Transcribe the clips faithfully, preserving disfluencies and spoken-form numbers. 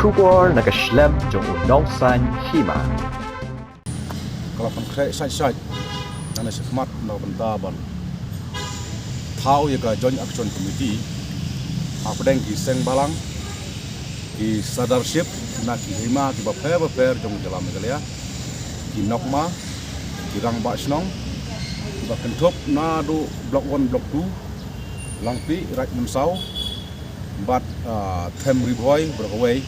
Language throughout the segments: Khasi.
Khubor na ka shlem jong u nongsaiñ hima. Ka la pynkhreh shait shait na ka shakhmat na ka bynta ban thaw ïa ka Joint Action Committee hapdeng ki seng balang, ki Sardarship na ki hima kiba pher bapher jong ka jylla Meghalaya, ki Nokma, ki Rangbah Shnong, kiba kynthup naduh Block One, Block Two, Langpih, Raid Mynsaw, bad, ah, Them Ri Bhoi, bad kawei,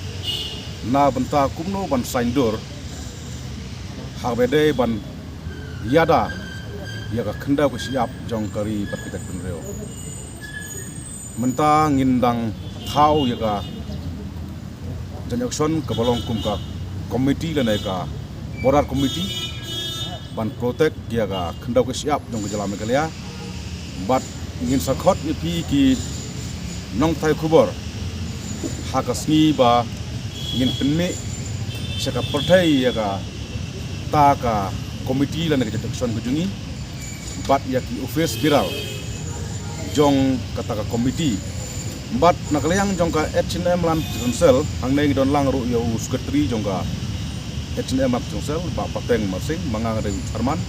na bynta kumno ban saiñdur ha kaba dei ban ïada ïa ka khyndew ka shyiap jong ka ri bad ka jaitbynriew. Mynta ngin dang thaw ïa ka Joint Action kaba long kum ka committee lane ka border committee ban protect ïa ka khyndew ka shyiap jong ka jylla Meghalaya. Bad ngin sa khot ïa phi ki nongpathai khubor ha ka sngi ba ngin pynmih sha ka pyrthei ïa kata ka committee lane ka Joint Action ka jong ngi, bad ïa ki office bearer jong kata ka committee. Bad na ka liang jong ka H and M Land Protection Cell, hangne ngi don lang ruh ïa u secretary jong ka H and M Land Protection Cell, Bah Pateng Marsing, ma nga nga dei u chairman.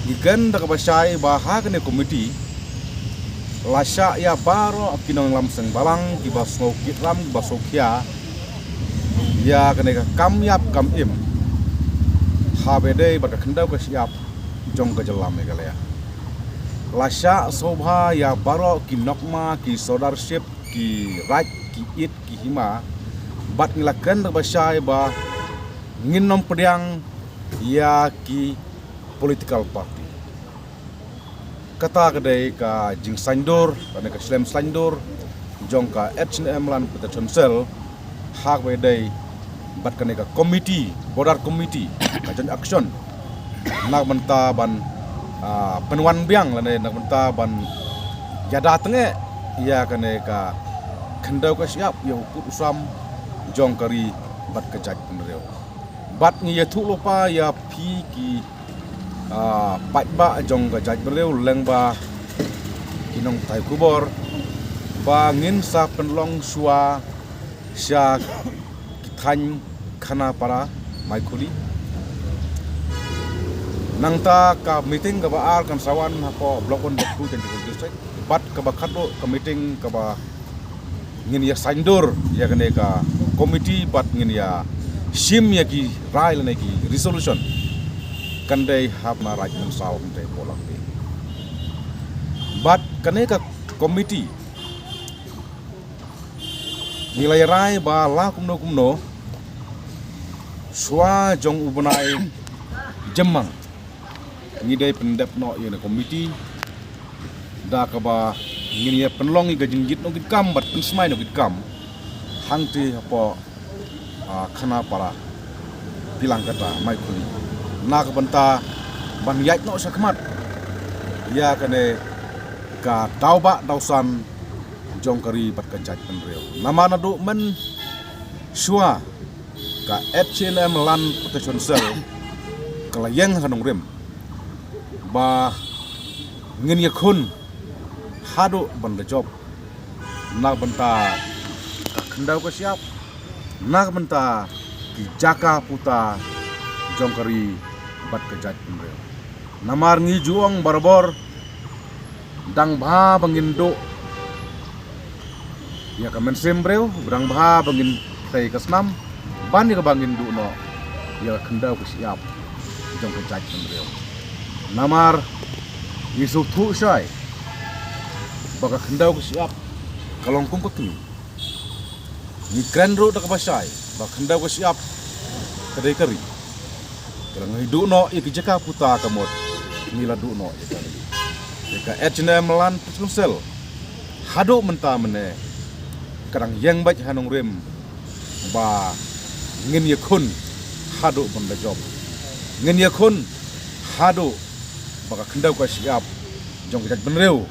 Ngi kren da kaba shai ba ha kane committee la shah ïa baroh ki nongïalam seng balang, kiba sngew kit ram, kiba sngewkhia ïa kane ka kam ïap kam im ha kaba dei bad ka khyndew ka shyiap jong ka jylla Meghalaya. La shah sngewbha ïa baroh ki Nokma, ki Sardarship, ki Raid, ki Eit, ki Hima, bad ngi la kren da kaba shai ba ngin ym pdiang ïa ki political party. Kata ka dei ka jingsaiñdur, kane ka shlem saiñdur jong ka H and M Land Protection Cell ha kaba dei bad kane ka committee, border committee, ka Joint Action, na ka bynta ban, ah, pynwan biang lane na ka bynta ban ïada tyngeh ïa kane ka khyndew ka shyiap, ïa u pud u sam jong ka ri bad ka jaitbynriew. Bad ngi ïathuh lypa ïa phi ki, ah, paidbah jong ka jaitbynriew lyngba ki nongpathai khubor ba ngin sa pynlong shuwa sha ki thaiñ Khanapara, Maikhuli. Nangta ka meeting kaba ar kan sa wan hapoh Block One, Block Two jong ka district, bad kaba khatduh ka meeting kaba ngin ïa saiñdur ïa kane ka committee bad ngin ïa shim ïa ki rai lane ki resolution, kan dei hap na Raid Mynsaw, kan dei hapoh Langpih. Bad kane ka committee ngi la ïa rai ba la kumno kumno shuwa jong u bnai Jymmang ngi dei pyndep noh ïa kane ka committee da kaba ngin ïa pynlong ïa ka jingïeit noh ki kam bad pynsmai noh ki kam hangtei hapoh, ah, Khanapara, Pilangkata, Maikhuli, na ka bynta ban ïaid noh shakhmat ïa kane ka dawbah dawsan jong ka ri bad ka jaitbynriew. Namar naduh mynshuwa ka H and M Land Protection Cell ka la ïeng ha nongrim ba ngin ïakhun haduh ban da jop na ka bynta ka khyndew ka shyiap, na ka bynta ki jaka puta jong ka ri bad ka jaitbynriew. Namar ngi ju ong barabor, dang bha ba ngin duh ïa ka mynsiem briew, dang bha ba ngin tei ka snam ban ïa kaba ngin duh noh ïa ka khyndew ka shyiap jong ka jaitbynriew. Namar ngi sngewthuh shai ba ka khyndew ka shyiap ka long kum ka kmie. Ngi kren ruh da kaba shai ba khyndew ka shyiap ka dei ka ri. Ka dang ngi duh noh ïa ka jaka puta ka mut ngi la duh noh ïa ka ri. Ïa ka H and M Land Protection Cell haduh mynta mynne ka dang ïeng beit ha nongrim ba ngin ïakhun haduh ban da jop. Ngin ïakhun haduh ba ka khyndew ka shyiap jong ka jaitbynriew,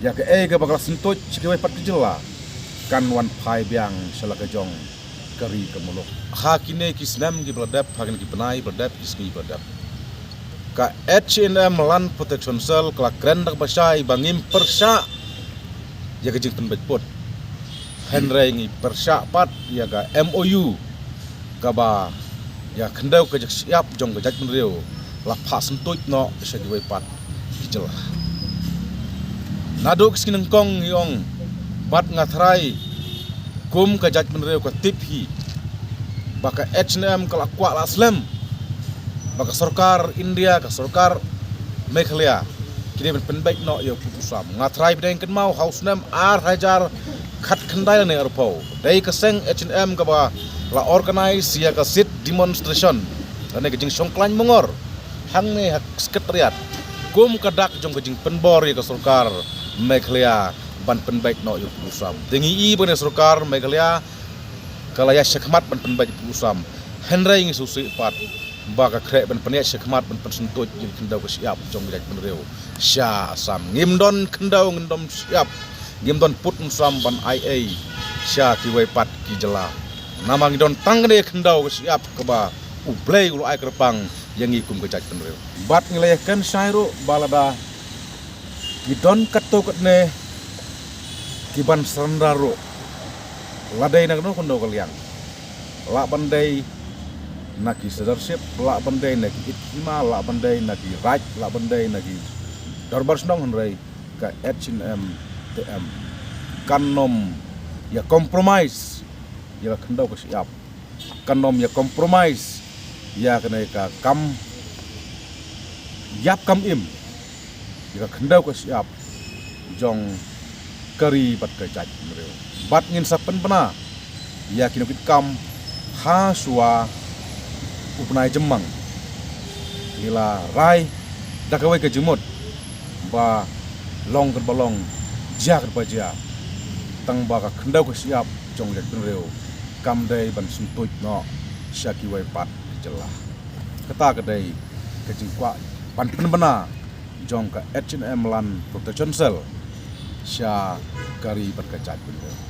ïa kaei kaba ka la syntuid sha kiwei pat ki jylla, kan wan phai biang sha la ka jong ka ri ka muluk. Ha kine ki snem kiba la dep, ha kine ki bnai ba la dep, ki sngi ba la dep, ka H and M Land Protection Cell ka la kren da kaba shai ba ngim pyrshah ïa ka jingpynbeit pud. Hynrei ngi pyrshah pat ïa ka M O U kaba ïa khyndew ka jaka shyiap jong ka jaitbynriew la phah syntuid noh sha kiwei pat ki jylla. Naduh ki sngi nyngkong ngi ong bad nga tharai kum ka jaitbynriew ka tip hi ba ka H and M ka la kwah la slem ba ka sorkar India, ka sorkar Meghalaya ki dei ban pynbeit noh ïa u pud u sam. Nga tharai phi dang kynmaw ha u snem ar hajar khatkhyndai lane arphew, dei ka seng H and M kaba la organise ïa ka sit demonstration lane ka jingshong khlaiñ mongor hangne ha Secretariat kum ka dak jong ka jingpynbor ïa ka sorkar Meghalaya ban pynbeit noh ïa u pud u sam. Te ngi i ba ne sorkar Meghalaya ka la ïa shakhmat ban pynbeit ïa u pud u sam. Hynrei ngi sngewsih pat ba ka khreh ban pynïaid shakhmat ban pynsyntuid ïa ka khyndew ka shyiap jong ka jaitbynriew sha Assam. Ngim don khyndew, ngim don shyiap, ngim don pud u sam ban ai ei sha kiwei pat ki jylla. Namar ngi don tang kane ka khyndew ka shyiap kaba U Blei u la ai kyrpang ïa ngi kum ka jaitbynriew. Bad ngi la ïa kynshai ruh ba lada ki don katto katne ki ban surrender ruh, la dei na kano kano ka liang, lah ban dei na ki censorship, lah ban dei na ki eit ki hima, lah ban dei na ki raid, lah ban dei na ki dorbar shnong, hynrei ka H and M te em kan ym ïa compromise ïa ka khyndew ka shyiap, kan ym ïa compromise ïa kane ka kam ïap kam im ïa ka khyndew ka shyiap jong ka ri bad ka jaitbynriew. Bad ngin sa pynbna ïa ki nongkitkam ha shuwa u bnai Jymmang. Ngi la rai da kawei ka jingmut ba long kan ba long, jia kan ba jia, tang ba ka khyndew ka shyiap jong ka jaitbynriew kam dei ban syntuid noh sha kiwei pat ki jylla. Kata ka dei ka jingkwah ban pynbna jong ka H and M Land Protection Cell sha ka ri bad ka jaitbynriew.